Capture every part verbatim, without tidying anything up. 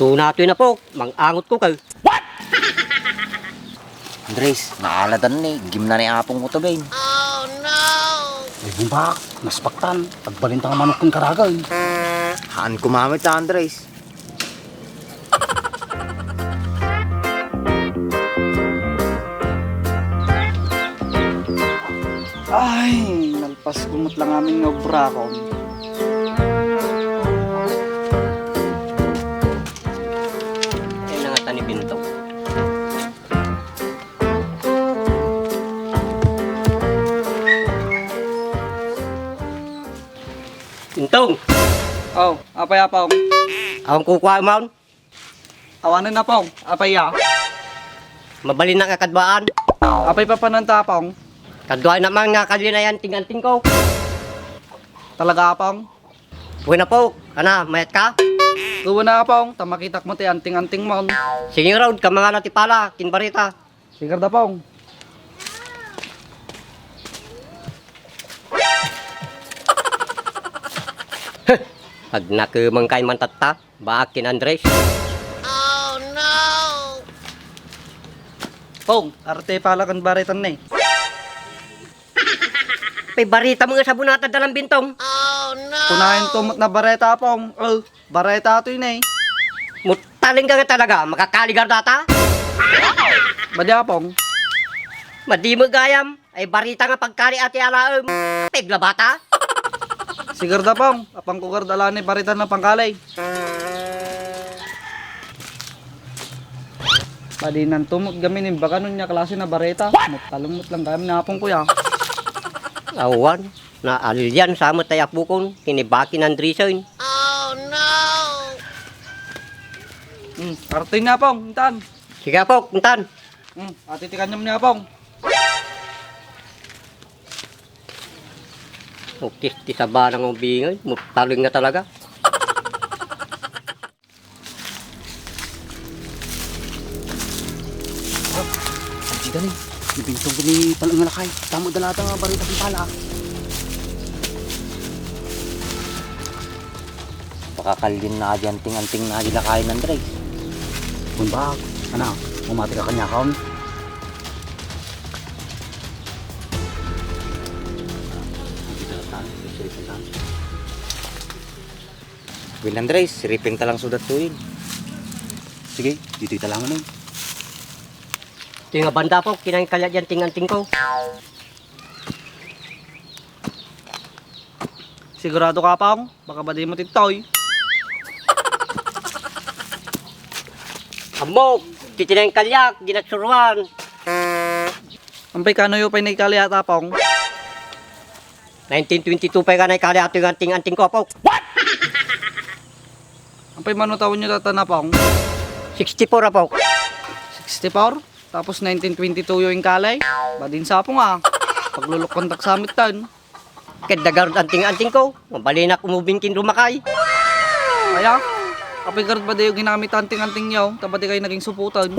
Tuna toy napok, mangangot ko kay. Andres, naaladan ni, gimna ni apong ko to, Ben. Ay, bumbak, naspaktan, agbalintang manok kon karagay. Haan ko mamit, Andres. Ay, nalpas ko met lang amin nga obra ko. Ay, nangatan ni Bintong. Bintong! Oh, apay, Apong? Awan ko kua man. Awanen, Apong. Apay ya? Mabalin ak a kadwaan. Apay papanan ta, Apong? Kadwaen ak man nga kalien ay anting-anting ko. Talaga, Apong? Buena po, ana, mayat ka? Buena, Apong, ta makitak mo ti anting-anting mon. Sige, Rod, ka mangala ti pala, kin barita. Sigar da, Pong. Ag nakemang kay mantatta, baak kin Andres. Pong, arte pala kan baritan ni. Pay barita mo nga sabunata dalan Bintong. Kunaen to met na barita, Pong. Oh, barita to yun eh. Mutaling ka nga talaga, makakaligar data? Madi, Apong. Madi mo gayam, ay barita nga pagkali ati alaem. Pigla bata? Sigar da, Pong. Apang ko gard ala ni barita na pangkali. Padinan to met gamin imbaga no nia klase na barita. Met talong met lang gayam ni Apong ko ya. Awan, naalyan sa met ay apukon, kinibakin Andresen. Hmm, artoy ni Apong, intan. Sige, Apok, intan. Hmm, atitikan niam ni Apong. Okis ti sabanang obingay, met talong nga talaga. Antika ni, ni Bintong ni talong nga lakay. Tamo da la ta nga barita kin pala. Pakakalien na adi anting-anting na adi lakay, Andres. Bumbak, anak, mamati ka kanya kaon? Well, Andres, siriping ta lang so datuin. Sige, ditoy ta lang, ano? Tinga banda po, kinangkalya diyan tinganting ko. Sigurado ka, Pong? Baka badi mo titoy. Amok, titinang kalyak, ginatsuruan. Ampay kano yo pay naikalya ta, Pong? Nineteen twenty-two pay ka naikalya to yung anting-anting ko, Apok. Ampay mano taon yo tatan, Apong? Sixty-four, Apok. Sixty-four? Tapos nineteen twenty-two yo inkalay? Badin sapong, ah. Paglulukon tak samit tan. Ked dagarod anting-anting ko, mabalinak umubing kin rumakay. Aya, apay garod ba dayo ginamit anting-anting yo, ta badi kay naging suputan?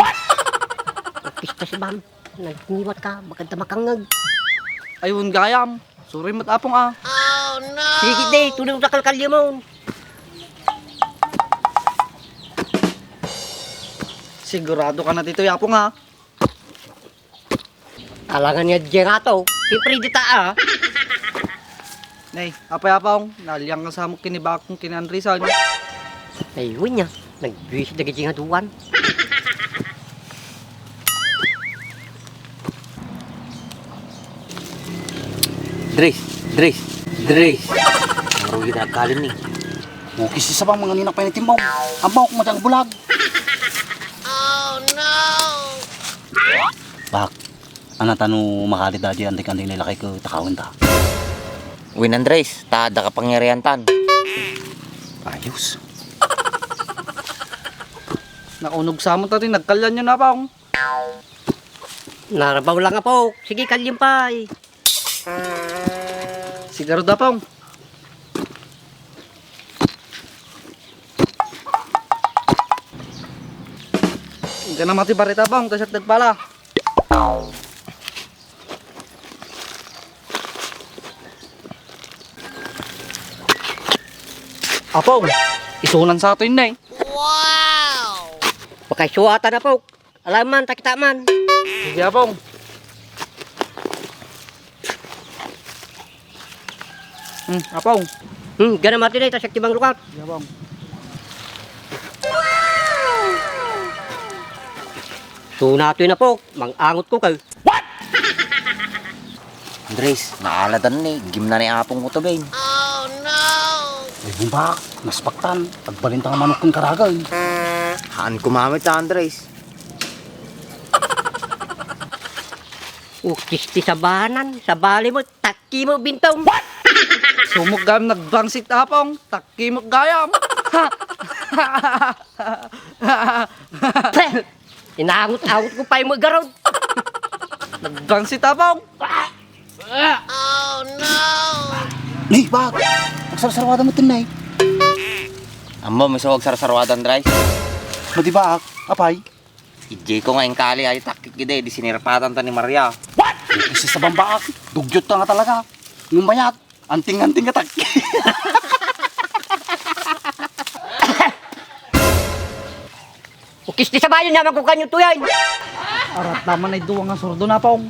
Pista si Bam, nagniwat ka, bakad ta makangeg. Ayun gayam, sorry met apong ah. Sige de, tuloy mo sa kalkalyo mo. Sigurado ka na dito, yapong ah. Alangan ya dia nga to. Siyempre, di ta, ah. Nay, apay apong, nalyang ka sa mo kinibakong kinanrisan. Ay, win niya. Nagbuwisit na gigi nga duwan. Dres, Dres, Dres. Ang rugi na nagkalin ni. Bukis isa bang manganin ak pay na timbaw. Ambaw ko madyang bulag. Bak, ana ta no makalit da di antik-antik na ilakay ko, takawen ta. Win Andres, ta da kapangyarihan tan. Ayos. Naunog sa mo ta rin, nagkalyan yo na, Pong. Narabaw lang, Apo. Sige, kalyan pay. Sigurado, Pong. Gana mati barita, Pong, ta siak dagpala. Apong, isunan sa ato yun, eh. Pakaisuatan, Apok. Alaman, takita man. Sige, Apong. Hmm, Apong. Hmm, gana matinay, ta siak ti manglukat. Sige, Apong. So, natoy na, Pok. Mangangot ko kay. What? Andres, naaladan ni. Gimna ni Apong mo to, Ben. Ay, bumbak. Naspaktan. Agbalinta nga manok kon karagay. Haan ko mamit, Andres. Ukis ti sabanan, sabali mo, takki mo, bintong. What? Sumok gayam nagbangsit, Apong. Takki mo gayam. Inangot-angot ko pay mo garod. Nagbangsit, Apong. Ni, bak. Agsarsarwada mo tun, nay. Ammo, may sawag sarsarwadan, Dres. Madi bak, apay. Ijay ko nga inkali ay taktik gid eh, di sinirpatan ta ni Maria. What? Kasi sa bambaak, dugyot ka nga talaga. Ngumbayat, anting-anting ka taktik. Ukis ti sabayan, yaman ko kanyo tuyay. Arat naman ay duwa nga sordo na, Pong.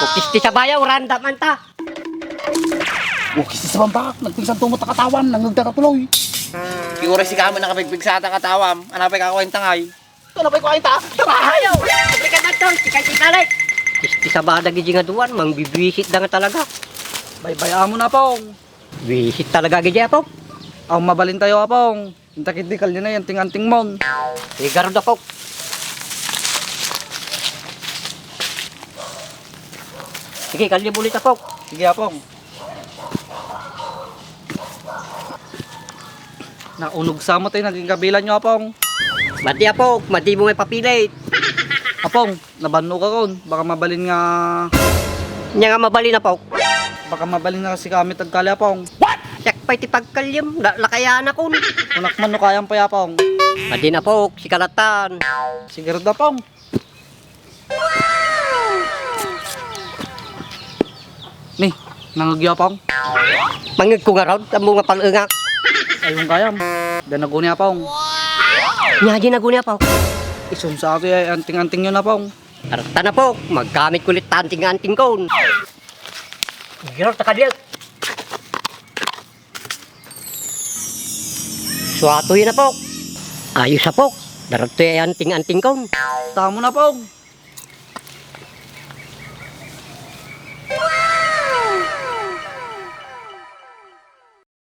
Ukis ti sabayan, uranda man ta. Ukis ti sabambak, nagpinsan to mo ta katawan, nangeg da ka tuloy. Piora si kamo nakapigpigsa ta katawam, anapay kakuwenta ngay? Anapay kuwenta? Tara! Ayo! Libre ka na to, si Kansi Kalik. Ukis ti sabada gidi nga duwan, mangbibisit da nga talaga. Baybay amo na, Pong. Bisit talaga gidi, Apong. Aw, mabalin tayo, Apong. Intakit di kalyan ay anting-anting mon. Sige, garod, Apok. Sige, kalyan ulit, Apok. Sige, Apong. Naunog sa mo tay naging kabilan yo, Apong. Mati, Apok. Mati mo ngay papilit. Apong, nabanno ka kon. Baka mabalin nga Nia nga mabalin, Apok. Baka mabalin nga kasi kami tagkali, Apong. Siak pay ti pagkalyem, da-, lakayan akon. Kunak man no kayam pay, Apong. Adin, Apok, si kalatan. Sige rod, Apong. Ni, nangeg yo, Apong? Mangeg ko ngarod, ammo nga pal-engak. Ayun kayam. Da naguni, Apong. Nia di naguni, Apok. Isunsa to ya anting-anting yo na, Apong. Arta na, Pok. Magkamit ko ulit ta anting-anting kon. Girot ta kadiak. Suato yun na, Pok. Ayos a, Pok. Darag to ya anting-anting kon. Tamo na, Pong.